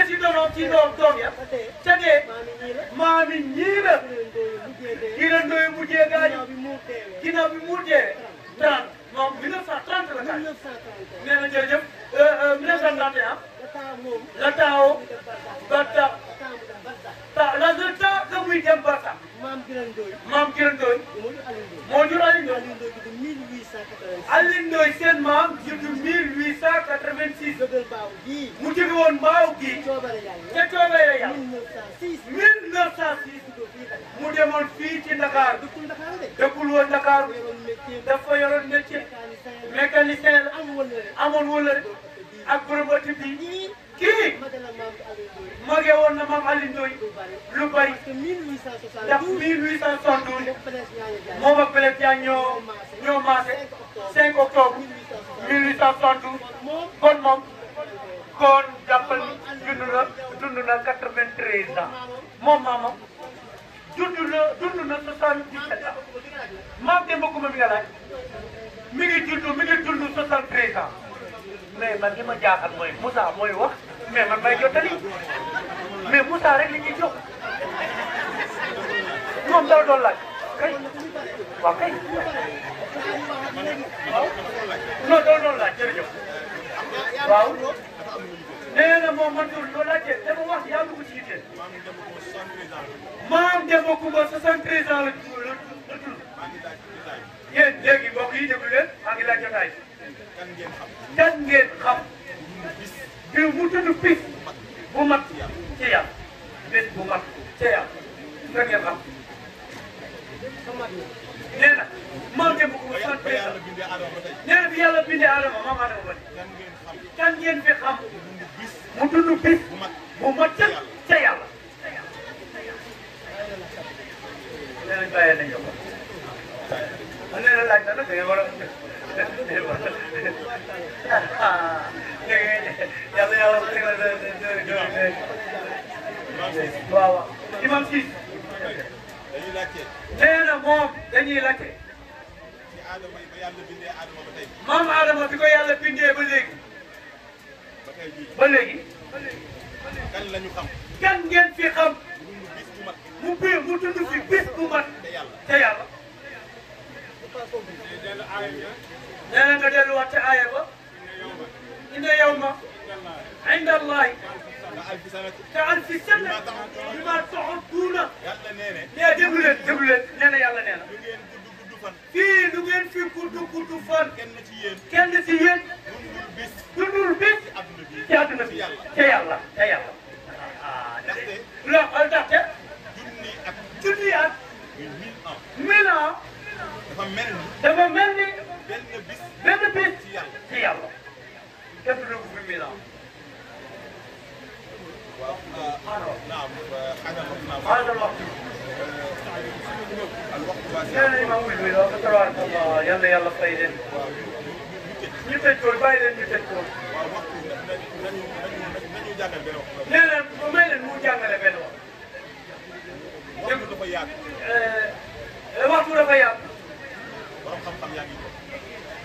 si donoom ci doom ya ca dee maami ñii la Kira Ndoye mujjee gaañu ginnaaw bi mu dee 30 moom 1930 la gaañu nee na jërëjëf 1931 la taaw Barta la le temps que muy dem Barta maam Kira Ndoye moo jur Alioune Ndoye Alioune Ndoye seen maam juddu 1886 mu jóge woon Mbaaw gi ca coobare Yàlla 1906 mu demoon fii ci Dakar dëkkul woon Dakar dafa yoroon métier mécanicien la amoon wëllëre ak borom ëtt bi kii magee woon na maam Alioune Ndoye lu bari ndax 1872 moom ak Blaise Diagne ñoo maase 5 octobre 1872 kon jàppal dund na 93 ans moom maamam dund na 77 ans maam Demba Coumba mi nga laaj mi ngi dund 73 ans mais man li ma jaaxal mooy Moussa mooy wax mais man may jottali mais Moussa rek li ñuy jox moom daw doon laaj kay waaw kay non daw doon laaj jërëjëf waaw nee na moom man loolu laajte dama wax yaa ngi ko ci yitte maam Demba Coumba 73 ans la dund yéen léegi mbokk yi déglu leen maa ngi laaj jotaay kan ngeen xam bi mu tudd bis bu mat ci yàlla bés bu mat ci yàlla kan ngeen xam nee na maam Demba Coumba 73 ans nee na bi yàlla bindee Adama maam Adama ba kan ngeen fi xam mu tudd bis bu mat ca yàlla nee nañ bàyyee nañ ko nee na laaj na nag da ngeen war a waaw imam siis nee na moom dañuy laajte maam Adama bi ko yàlla bindee ba léegi kan lañu xam kan ngeen fi xam mu dund fi bis bu mat ca yàlla nee na nga delluwaat ca aaya ba inna yawma inda Allahi ka alfi sana bima ta'udduna nee déglu leen nee na yàlla nee na fii lu ngeen fi gudd fan kenn ci yéen dundul bis ci àdduna bi ca yàlla ndaxte junni at 1000 ans dafa mel ni benn bis ci yàlla kenn du ko fi 1000 ans هذا الوقت يلا ما أقول له ترى يلا يلا فايدين نتكلم بايدين نتكلم لا لا ما له مو جانغ بينه وقت رفيع وقت رفيع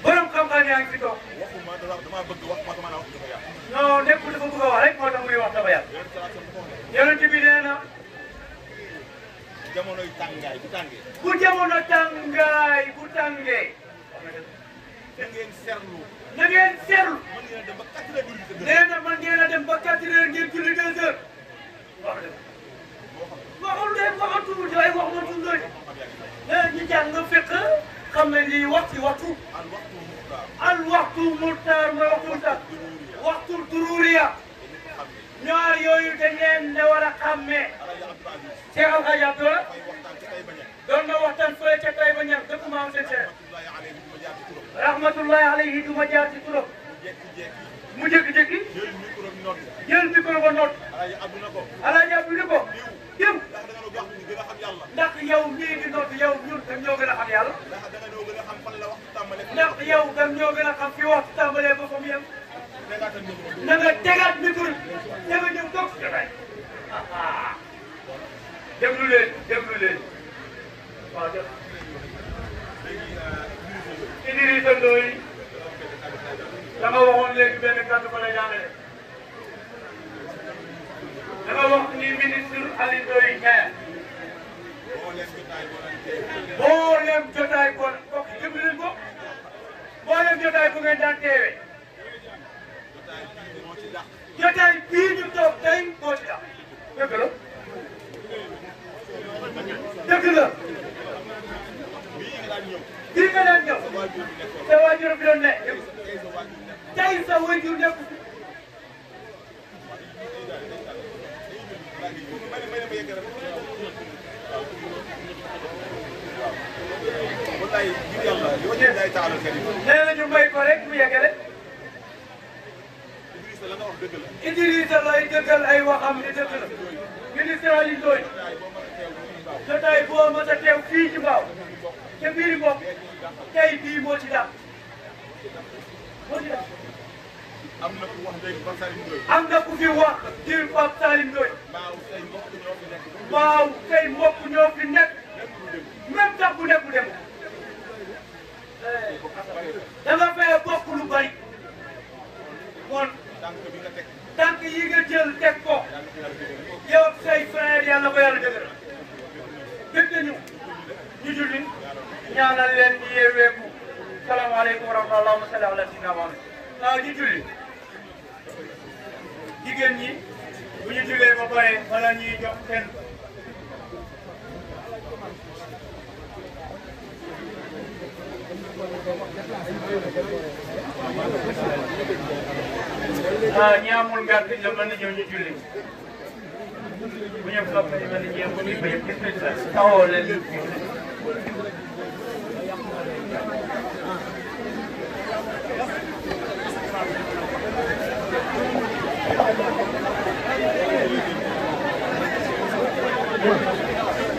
borom xam-xam yaa ngi fi toog dama bëgg wax ma dama wax dafa yàq non nekkul dafa bëgg a wax rek moo tax muy wax dafa yàq yonent bi nee na jamonoy tàngaay bu tàngee bu jamono tàngaay bu tàngee da ngeen seetlu mën ngeen dem ba 4 heures nee na mën ngeen a dem ba 4 heures ngeen julli 2 heures wax dëgg waxul de waxatul day wax ma tudd ñu jàng fekk xam nañ li waxtu al waxtu muxtaar mooy waxtu muxtaar waxtu dururiya ñaar yooyu dañ leen ne war a xàmmee Cheikh Al Hadj Abdoulaye doon na waxtaan fële ca Taïba Niang dëkk maam seen Cheikh rahmatullahi alayhi du ma jaar ci turam mu jékki-jékki jël micro ba noot Alaaji Abdu ni ko diw ndax yow mii di noot yow ñun tam ñoo gën a xam yàlla ndax yow tam ñoo gën a xam fi waxtu tàmbalee ba fa mu yem na nga tegaat micro da nga ñëw toog si jotaay déglu leen waaw jëf Idrissa Ndoye dama waxoon léegi benn kàddu ko lay daanele wax ni ministre Aliou Ndoye maire mboolem jotaay ko bokk déglu leen ko mboolem jotaay bu ngeen daan teewee jotaay bii ñu toog tey moo ci tax dëgg la dëgg la bii nga daan ñëw sa waajur bi doon ne tey sa waajur nekk nee na ñu may ko rek mu yeggale Idrissa lay dëggal ay waxam ni dëgg la ministre Aliou Ndoye jotaay boo mos a teew fii ci Mbao te biir mbokk tey bii moo ci dàq moo ci dàq am na ku wax léegi Pape Salim Ndoye. am na ku fi wax di Pape Salim Ndoye. waaw say mbokk ñoo fi nekk. même tax bu nekk bu dem. da nga fay bokk lu bari. kon tànk yi nga jël teg ko. yow ak say frère yàlla ko yàlla dëgëral. dégg nañu ñu julli ñaanal leen ñu yeeweeku. salaamaaleykum wa rahmatulah allahumma salli ala sayyidina Muhammad. waaw ñu julli. jigéen ñi bu ñu jullee ba pare wala ñuy jox kenn ñi amul ngàtt la mën na ñëw ñu julli bu ñu topp ñu mën a ñëw bu ñu bëgg gis nañ sax taxawoo leen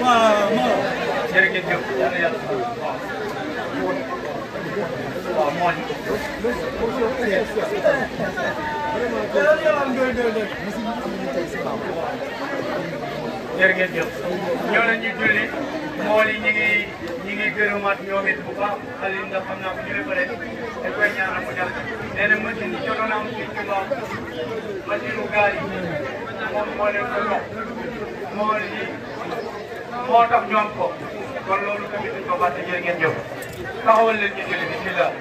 waaw jërëjëf yàlla yàlla waaw moo di jërëjëf ñoo leen ñu julli mool yi ñi ngi gërëmaat ñoom it bu baax xale yi nga xam naa ko julli ba rek dañ koy ñaanal mu dal nee na machine yi jotoon am fii ci Mbao machine u gaal yi moom moo leen ko jox mool yi moo tax ñoom ko kon loolu tamit duñ ko fàtte jërë ngeen jëf taxawal leen ñu julli bismillah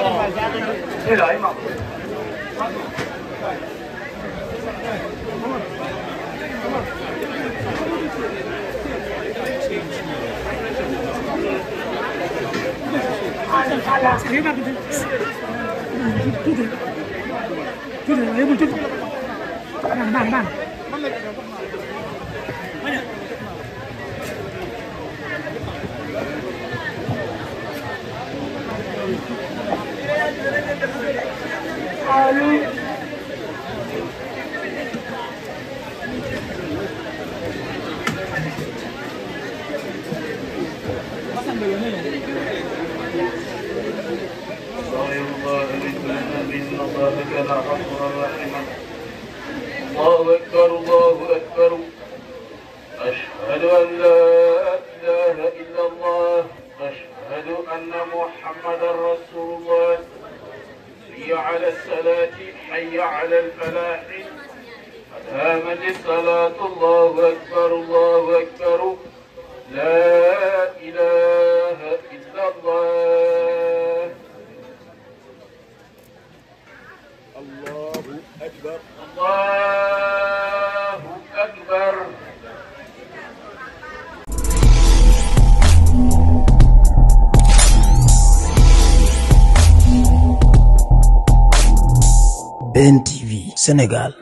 bismillah imam الله أكبر الله أكبر أشهد أن لا إله إلا الله أشهد أن محمدا رسول الله حي على الصلاة حي على الفلاح قد قامت الصلاة الله أكبر الله أكبر لا إله إلا الله الله أكبر الله أكبر BNTV Sénégal.